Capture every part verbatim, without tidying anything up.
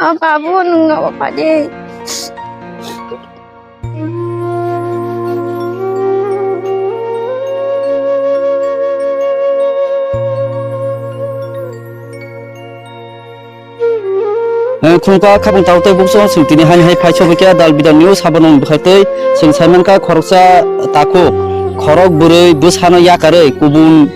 O babu, nwng nogo phai di. Eh, khungkha khapung tao tei bukchung chwng tini hani hai phai sobo khe dal bidal news habono bwkhaktwi chwng saimankha khoroksa takhuk khorok bwrwi bwsano yakarwi kubun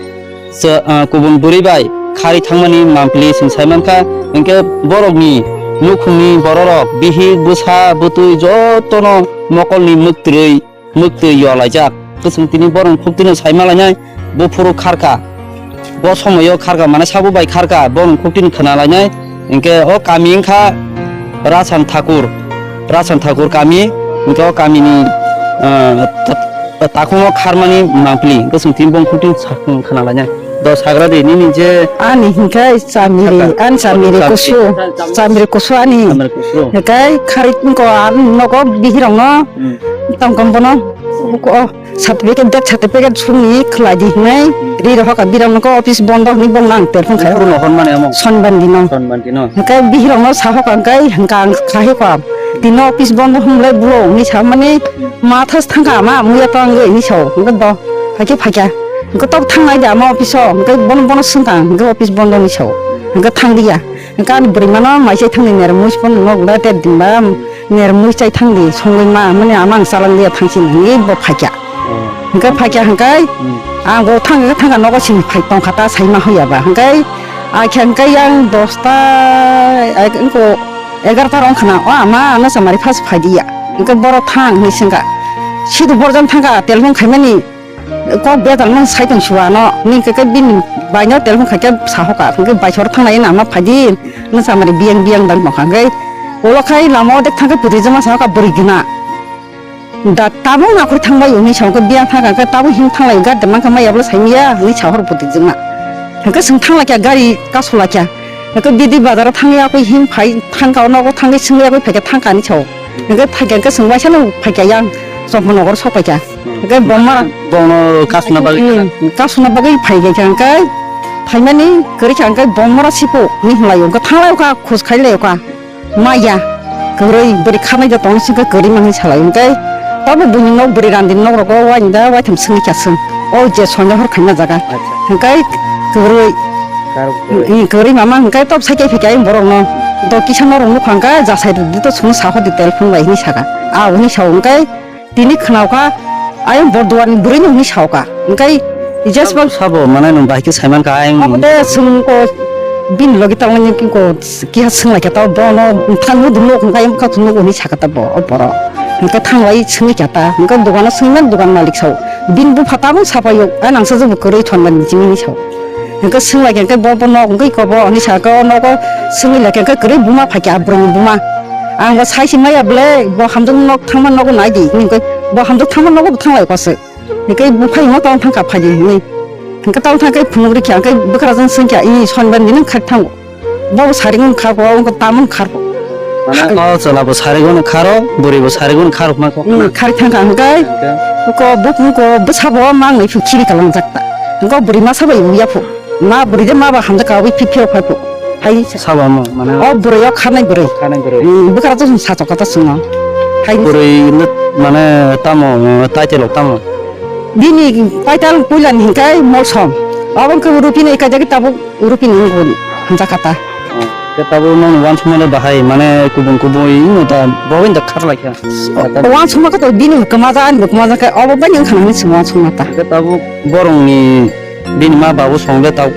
cha-, ah, kubun bwrwi bai khari thangmani mampli chwng saimankha, hinkhe borokni nukhungni bororok bihik bwsa bwtwi jotono mokolni mwktwrwi mwktwi yolaijak. Bwswng tini borokni khuktwino saima lainai, buphuru kharkha. Bo somoio kharkha, mane sabo bai kharkha, borokni khuktwini khna lainai. Hinkhe o kami wngkha Rasan Thakur, Rasan Thakur kami, hinkhe o kamini, ah, ta-, takhungo kharmani mampli, bwswng tini borokni khuktwini sakung khna lainai. Do sagra de nini je ani hinkhai chamiri, Saka. Ani chamiri Chamiri. Kusu, chamiri kusu ani. Chamiri kusu. Hinkhai khari ko an nogo bihirong no. Hmm. Tong kong bono. Ko certificate, death certificate suni khlai di hinai. Hmm. Ri rohok a birong no ko office bondo hinwi bong nang telphone khai. Uru no hon mane amo. Sonban dino. Sonban dino. Hinkhai bihirong no sahok ang kai hingka ang khahi ko. Tino office bondo hum lai bulo ni samani. Hmm. Ma thas thangka ma muya tong ge ni sao. Hinkhai do. Phakhe phakya. Hingke tok thangnai de ama office o, hingke bono, bono swngkha, hingke office bondo ni sao. Hingke thangdiya. Hingke ani bwrwi mano maisai thangdi ner muis bono nok da ter din ba ner muis chai thangdi songwi ma, mani ama ang chalang liya thangsin hinwi bo phaikya. Oh. Hingke phaikya hingke Hmm. ang bo thang, thangka nogo sini phai tongkha ta saima hoya ba. Hingke ai khe hingke yang dosta, ai, wngko egarota rong khana, o ama, ano samari phas phaidiya. Hingke boro thang hinwi swngkha. Sidu borjan thangkha, telphung khaimani. Kok bejal nang sai tong suwa no, ni khe, khe bini bai no telphung khaikhe sahoka, hwnkhe bai sor thanglai na ma phaidi, nang samari biyang biyang dang tongkha, hwnkhe ulo khai lama o dek thangkhe pwtwi jema sahoka bwrwi gina. Da tabuk nakhuri thangbai hwnwi sahoka biyang thangkha, hwnkhe tabuk him thanglai gari de mankha maya bwla saimaya hwnwi sahor pwtwi jema. Hwnkhe chwng thanglaikha gari kasulakha, hwnkhe bidi bazaro thangya khe him phai thangkha, o nogo thangwi swngya khe phaikha thangkha hinwi sao. Hwnkhe phaikha hwnkhe chwng waisano phaikha yang Chongpho nogor sok paikha. Hwnkhe bomma Bono kasuna bagwi. Hmm, kasuna bagwi phaikha hwnkhe phaimani kwrwikha hwnkhe bomma sipo hinwi hwnlaio hwnkhe thanglaiokha khus khailaio kha maya kwrwi bwrwi khanai da tong singkhe kwrwi manwi salai hwnkhe tabo buini nok bwrwi randini nok rogo waini da waitham swngwi kha swng o je sonja hor khaina jaga Acha. Hwnkhe kwrwi Karok kwrwi. Hmm, kwrwi mama hwnkhe tok saikhe phikha borokno do kisa norok nukha hwnkhe jasai rwdi to chwng saho di telephone bai hinwi saka. A hwnwi sao hwnkhe tini khnaokha, ayang bo duarni bwrwino hwnwi saokha. Hwnkhe jesbal sabo mane nwng bahai khe saimankha ayang. Abo de chwng ko bini logi tangmani ko kiha swnglaikha tao bono thangwi dwlok hwnkhe ayang bwkhak nugo hwnwi sakha ta bo o borok. Hwnkhe thanglai swngwi kha ta, hwnkhe dogano swngmani dogan malik sao. Bini bupha tabuk sapaio, a nangsa jobo kwrwi thonmani chimini sao. Hwnkhe swnglaikha hwnkhe bo, bo nok hwnkhe iko bo hwnwi sakha o nogo swngwi laikha hwnkhe kwrwi buma phaikha bwrwini buma. Ang bo sai se maya bwle bo hamjwk nok thangma nogo nai di hwnwi hwnkhe bo hamjwk thangma nogo bo thanglai kha se. Hwnkhe bo phaima tong thangkha phaidi hwnwi. Hwnkhe tong thangkhe phunuk rikha hwnkhe bwkrajwk swngkha i sonbar ni nang kha thango. Bo bo sari wng kha ko wng tamon khar ko. Mane o chwla bo sari wng kharo bwrwi bo sari wng kharo ma ko. Khari thangkha hwnkhe ko buk ko bwsa bo mang nai phu khiri kalang jak ta. Hwnkhe bwrwi masa bai wngya phu. Ma bwrwi de ma ba hamjak ka wi phi phi rok phai phu. Hai sabo mo mane o bwrwi o kharnai bwrwi. Kharnai bwrwi. Hmm, bwkra to sa chok ta swngo. Hai bwrwi le mane tamo title rok tamo. Bini title puila ni hwnkhe Molsom. Abo wngkhe Rupini kajagwi tabuk Rupini wngkhe hamjak kha ta. Khe tabuk nokni uansukma le bahai mane kubun kubui wngno ta bo bai da kharlai kha. Uansukma khe to bini kwmaja ani bo kwmaja khe obo bai wngkha nang ni swngma uansukma ta. Khe tabuk borokni bini ma babu song le tabuk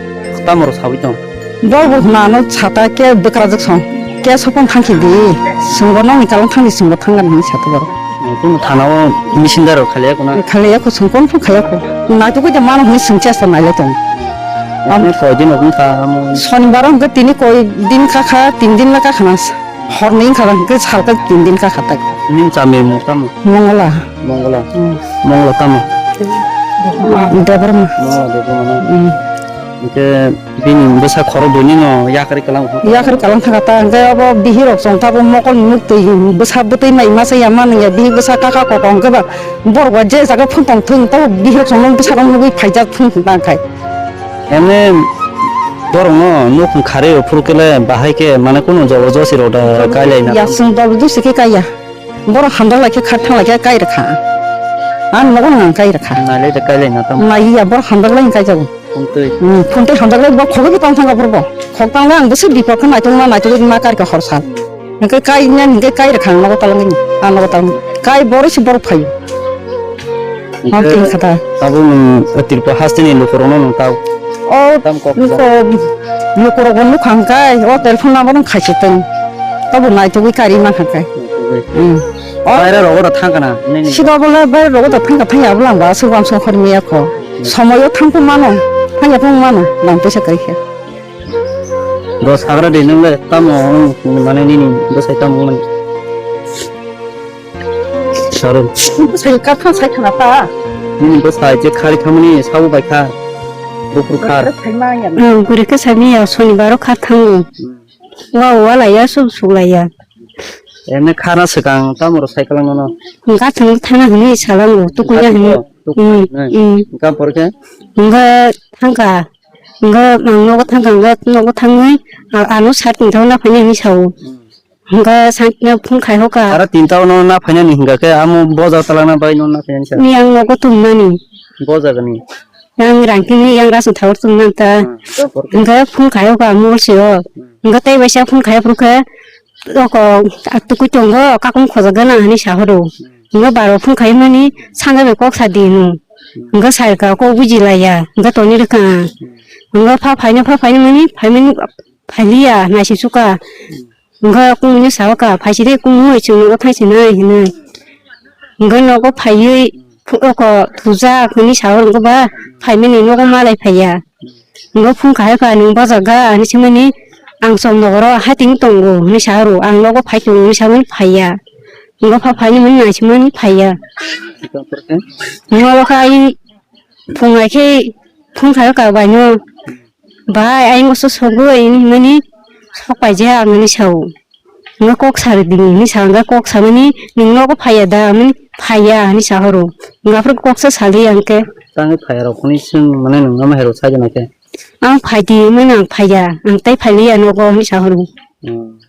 tamo rok saui tong. Bo bo hwnano sata khe bwkrajwk song, khe sopong thangkhe di, chwngbo nokni kalang thangdi chwngbo thangna hinwi sata borok. Kunu thana o missing da rok khaliya kuna? Khaliya khu chwng konphang khaya khu. Naitugwi de mano hinwi chwng chesta nailai tongo. Koi din rok wngkha amo? Sonibar o hwnkhe tini koi din kakha, tin din la kakha na horni wngkha hwnkhe salka tin din kakha tai. Nini chamir mung tamo? Mongola. Mongola. Hmm. Mongola tamo? Debbarma. Mongola Debbarma na? Hmm. Hwnkhe bini bwsa khorok buini no yakarwi kalang. Yakarwi kalang thangkha ta, hwnkhe abo bihirok chwng tabuk mokol ni muktwi bwsa bwtwi mai masa ya manwi ya, bihik bwsa kaka koko hwnkhe ba borok ba je jaga phung tong thung tabuk bihirok chwng bwsarok nugwi phaijak thung thung ta hwnkhe. Emne Borokno nuk kharwi phuru khe le bahai khe mane kunu jobo josi rok da kai lai na. Ya, chwng jobo josi khe kai ya. Borok hamjak lai khe kha thang lai khe kai rwkha. Ang nogo nang kai rwkha. Nai lai da kai lai na tamo. Nai ya, borok hamjak lai kai jago. Phung twi. Hmm, phung twi hamjak lai bo khogwi tong thang phuru bo. Khok tang le ang bwswk bipok khe naitok ma naitok ma kai rwkha hor sal. Hingke kai nyan hingke kai rwkha ang nogo talangwi. Ah, nogo talangwi. Kai borok si borok phaio. Hingke Hingke khata. Tabuk nwng Tripura hasteni lukurokno nwng tau. O Tam kok luko-, lukorokbo nukha hingkai, o telephone number wng khaisitwng. Tabuk naitugwi kari mankha kai. Naitugwi. Hmm. O Baira rogo da thangkana, nini? Sido bole baira rogo da thangka thangya bwlangba aswk uansuk hor miya kho. Hmm. Somoyo thangphung mano, thangya phung mano, nang puisa kai khe. Dos hagra de nwng le tamo wng mane nini bwsai tamo wngmani. Sarun. Bwsai kha thang sai khana ta. Nini bwsai je khari khamani sabo bai kha. Buphur khar. Bwsai ma ya. Ang guri khe sami ya soni baro kha thango. Hmm. Wa wa la ya sub suk la ya. Ene khana swkang tamo ro cycle nono. Ga thang thana hini salango tukuya hini. Tukui, tukui, Hmm, nai. Hmm. Ga porke? Ga thangka. Hingke ang nogo thangkha, hingke nogo thangwi a-, ano sat ni thangna phaina hinwi sao. Hmm. Hingke sat no phone khai hoka. Aro tinta no na phaina ni hingka khe amo boja talangna bai no na phaina sa. Ni ang nogo tongmani. Boja gani. Yang rangkini yang rasni thawar tongna ta. Hmm. Hingke phone khai hoka amo se o. Hmm. Hingke tei bai sa phone khai phuru khe oko atukui tongo kakung khoja gana hinwi sa horo. Hmm. Hingke baro phone khai mani sanga bai kok sa di no. Hingke sai ka kok buji laiya, hingke toni rwkha. Hingke pha phaino, pha phaino mani, phaimani, phailiya, naising suka. Hingke kungni saoka, phaiside kungmui chwng nogo thangsinai hinui. Hingke nogo phaiwi, phu-, oko thujak hinui sao hingke ba, phaimani nogo malai phaiya. Hingke phung kahai ka nung bojak ga hinui swngmani, ang chom nogoro hating tongo hinui sao, ang nogo phai tongo hinui samani phaiya. Hingke pha phaini mani naisimani phaiya. Hingke abo khe ai phung ai khe phung khayo ka bai no. Bai ai moso sogwi hinmani sok paijak hinui sao. Hingke kok sari di hinui sao, hingke kok samani nwng nogo phaiya da hinui phaiya hinui sa horo. Hingke aphuru kok sa sali hingke. Tangwi phaiya rok hwnwi swng mane nwng ama hai rok sai gana khe. Ang phai di hinmani ang phaiya, ang tei phailiya nogo hinui sa horo. Hmm.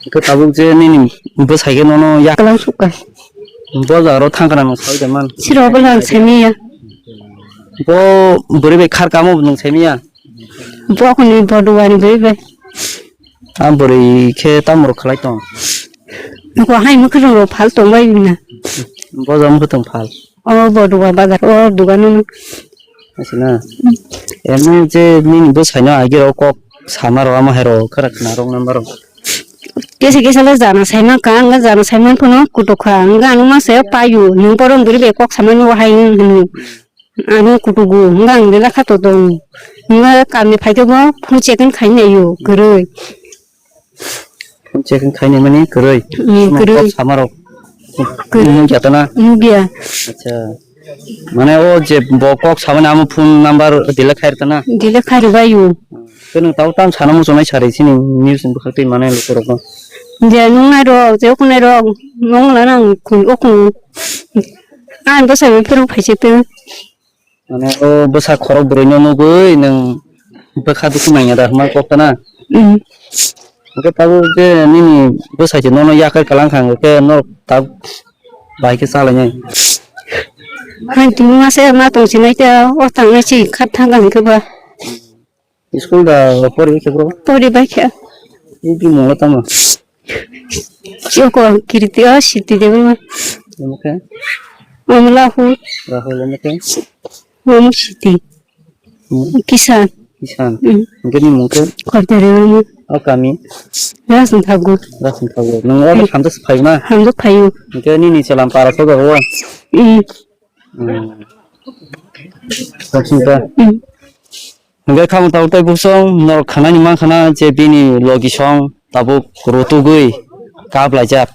Khe tabuk je nini bwsai khe nono yak Kwlang sukha. Bo jaga rok thang kana nung sawi de man. Siro bo lang semiya. Bo bwrwi bai khar kamo nung semiya. Bo kuni bo duani bwrwi bai. A bwrwi khe tamo rok khlai tong. Ko hai mukhe rok phal tong bai na. Bo jam khe tong phal. O bo duga bazar, o duga no. Asina. Emo je nini bwsai no agi rok kok sama rok ama hai rok khara khna rok number rok. Kesa kesa le jana sai man ka, ang jana sai man phano kutuk kha, ang ano ma se payu, nung borom bwrwi bai kok samani wahai wng hwnwi. Ano kutugo, ang de lakha to tong. Ang kamni phai khe bo phone checking khai nai yo, kwrwi. Phone checking khai nai mani kwrwi. Mm, kwrwi. Kok sama rok. Kwrwi. Nung jata na? Nung biya. Acha. Mane o je bo kok samani amo phone number delete khai rwtana? Delete khai rwbaio. Khe nwng tabuk tamo sana muchungnai sari chini news ni bwkhak twi mane lukurokno. Je nung nai rok, je okung nai rok, nung la nang khun okung. Ang bwsai bai phuru phai se twi. Mane o bwsa khorok bwrwi no nugwi nwng bwkha dukhu nangya da hwnma kok tana? Mm. Hwnkhe tabuk je nini bwsai se nono yakhai kwlang kha hwnkhe norok tabuk Bahai khe chalainai. Hai tini masa ma tong sinai ta, o tangnai si khat thang ang khe ba. School da pori khe bro? Pori bai khe. Ini di mula tama. Yo ko kirti o siti de ma. Omo khe? Omo Rahul. Rahul omo khe? Omo siti. Hmm. Kisan. Kisan. Hmm. Hingke ni mung khe? Kordari omo. O kami? Rasun Thakur. Rasun Thakur. Nung o hamjak se phai na? Hamjak phaio. Hingke nini chwla para soga o? Hmm. Hmm. Rasun ta? Hmm. Hingke khamung tabuk tei busong norok khanani mankha na je bini logi song tabuk rutugwi kap laijak.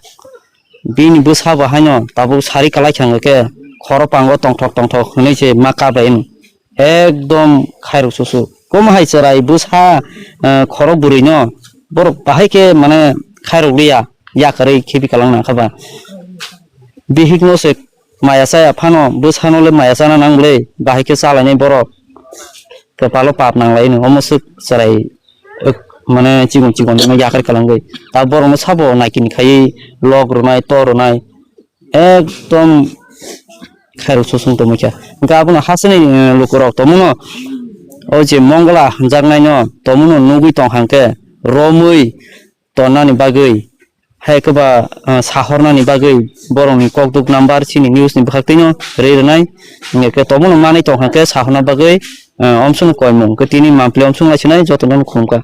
Bini bwsa bo haino tabuk sari kwlai kha hwnkhe khoro pango tongthok tongthok hwnwi se ma kap lai hwno. Ekdom khairok susu. Kom hai chwrai bwsa, eh, khorok bwrwi no borok bahai khe mane khairok liya, yakarwi khibi kalang nang kha ba. Bihik no se maya chaya phano bwsa no le maya chana nang le bahai khe chalainai borok. Kwpalo pap nanglai no, omo swk chwrai, mane chikon chikon no yakar kalangwi. Ta borok no sabo naikini khaiwi lok rwnai, to rwnai, ekdom khairok susung tongmwi kha. Hwnkhe abono hasteni, eh, lukurok tomono, o je Mongla hwnjaknaino tomono nugwi tong hwnkhe romwi tonnani bagwi, hai khe ba, ah, sahornani bagwi borokni kokduk number chini news ni bwkhaktwino rwi rwnai. Hwnkhe tomono manwi tong hwnkhe sahorna bagwi, ah, omsong koimung. Hwnkhe tini mampli omsong lai sinai jotono khulumkha.